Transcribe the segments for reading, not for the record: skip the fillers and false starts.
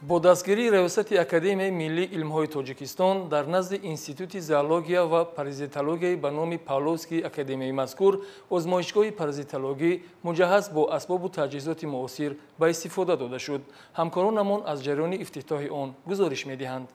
Бо дастгирии Раёсати Академияи миллии илмҳои Тоҷикистон дар назди Институти зоология ва паразитологияи ба номи Павловский академияи мазкур озмоишгоҳи паразитологӣ муҷаҳҳаз бо асбобу таҷҳизоти муосир ба истифода дода шуд. Ҳамкоронамон аз ҷараёни ифтитоҳи он гузориш медиҳанд.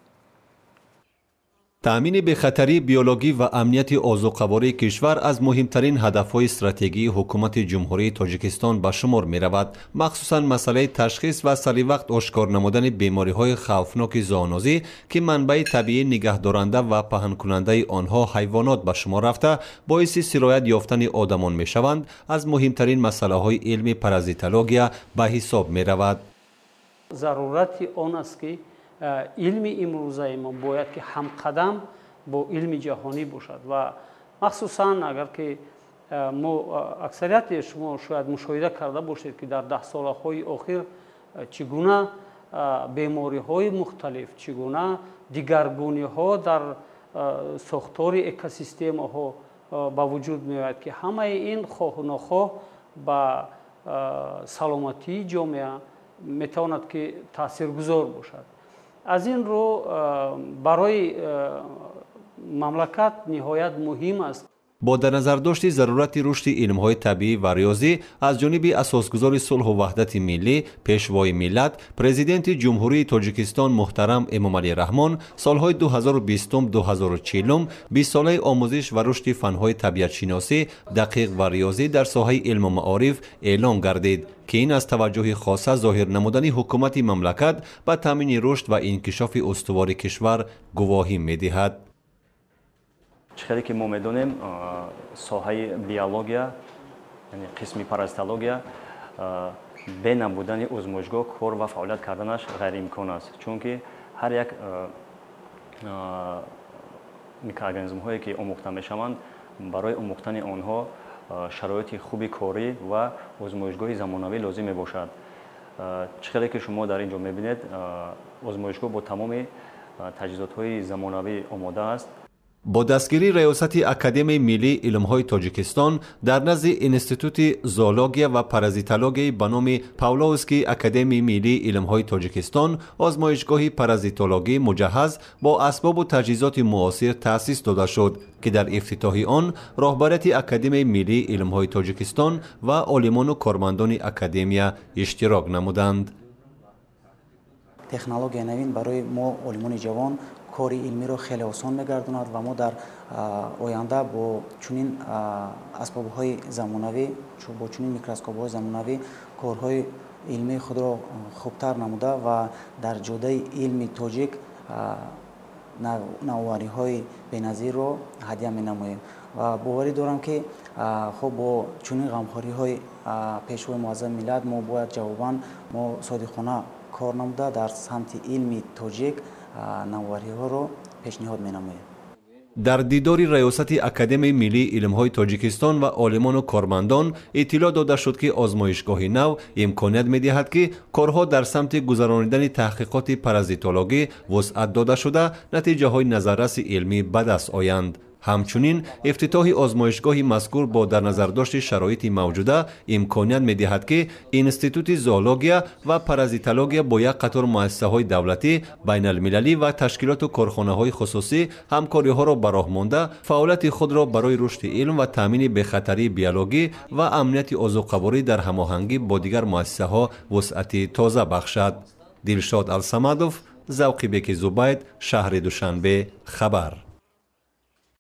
Таъмини бехатарии биологӣ ва амнияти озуқавории кишвар аз муҳимтарин ҳадафҳои стратегии Ҳукумати Ҷумҳурии Тоҷикистон ба шумор меравад. Махсусан масъалаи ташхис ва саривақт ошкор намудани бемориҳои хавфноки зоонозӣ, ки манбаи табиӣ нигаҳдоранда ва паҳнкунандаи онҳо ҳайвонот ба шумор рафта, боиси сироят ёфтани одамон мешаванд, аз муҳимтарин масъалаҳои илми паразитология ба ҳисоб меравад. Зарурати он аст, ки илми имрӯзаи мо бояд ки ҳамқадам бо илми ҷаҳонӣ бошад ва махсусан агар ки мо, аксарияти шумо шояд мушоҳида карда бошед, ки дар даҳсолаҳои охир чӣ гуна бемориҳои мухталиф, чӣ гуна дигаргуниҳо дар сохтори экосистемаҳо ба вуҷуд меояд, ки ҳамаи ин хоҳу нохоҳ ба саломатии ҷомеа метавонад ки таъсиргузор бошад. Аз ин рӯ барои мамлакат ниҳоят муҳим аст. Бо дар назардошти зарурати рушди илмҳои табиӣ ва риёзӣ аз ҷониби асосгузори сулҳу ваҳдати миллӣ, Пешвои миллат, Президенти Ҷумҳурии Тоҷикистон муҳтарам Эмомалӣ Раҳмон, солҳои 2020-2040 бистсолаи омӯзиш ва рушди фанҳои табиатшиносӣ, дақиқ ва риёзӣ дар соҳаи илму маориф эълон гардид, ки ин аз таваҷҷӯҳи хоса зоҳир намудани ҳукумати мамлакат ба таъмини рушд ва инкишофи устувори кишвар гувоҳӣ медиҳад. Чӣ хеле ки мо медонем, соҳаи биология, яъне қисми паразитология, бе набудани озмоишгоҳ кор ва фаъолият карданаш ғайриимкон аст, чунки ҳар як микроорганизмҳое, ки омӯхта мешаванд, барои омӯхтани онҳо шароити хуби корӣ ва озмоишгоҳи замонавӣ лозим мебошад. Чӣ хеле ки шумо дар ин ҷо мебинед, озмоишгоҳ бо тамоми таҷҳизотҳои замонавӣ омода аст. Бо дастгирии Раёсати Академияи миллии илмҳои Тоҷикистон дар назди Институти зоология ва паразитологияи ба номи Павловский Академияи миллии илмҳои Тоҷикистон озмоишгоҳи паразитологӣ муҷаҳҳаз бо асбобу таҷҳизоти муосир таъсис дода шуд, ки дар ифтитоҳи он роҳбарияти Академияи миллии илмҳои Тоҷикистон ва олимону кормандони академия иштирок намуданд. Технологияи навин барои мо, олимони ҷавон, кори илмиро хеле осон мегардонад ва мо дар оянда бо чунин асбобҳои замонавӣ, бо чунин микроскопҳои замонавӣ корҳои илмии худро хубтар намуда ва дар ҷодаи илми тоҷик навовариҳои беназирро ҳадя менамоем. Ва боварӣ дорам, ки хуб, бо чунин ғамхориҳои Пешвои муаззами миллат мо бояд ҷавобан мо содиқона кор намуда, дар самти илми тоҷик навовариҳоро пешниҳод менамоем. Дар дидори Раёсати Академияи миллии илмҳои Тоҷикистон ва олимону кормандон иттилоъ дода шуд, ки озмоишгоҳи нав имконият медиҳад, ки корҳо дар самти гузаронидани таҳқиқоти паразитологӣ вусъат дода шуда, натиҷаҳои назарраси илмӣ ба даст оянд. Ҳамчунин ифтитоҳи озмоишгоҳи мазкур бо дар назардошти шароити мавҷуда имконият медиҳад, ки Институти зоология ва паразитология бо як қатор муассисаҳои давлатӣ, байналмилалӣ ва ташкилоту корхонаҳои хусусӣ ҳамкориҳоро ба роҳ монда, фаъолияти худро барои рушди илм ва таъмини бехатарии биологӣ ва амнияти озуқаворӣ дар ҳамоҳангӣ бо дигар муассисаҳо вусъати тоза бахшад. Дилшод Алсамадов, Завқибеки Зубайд, шаҳри Душанбе, хабар.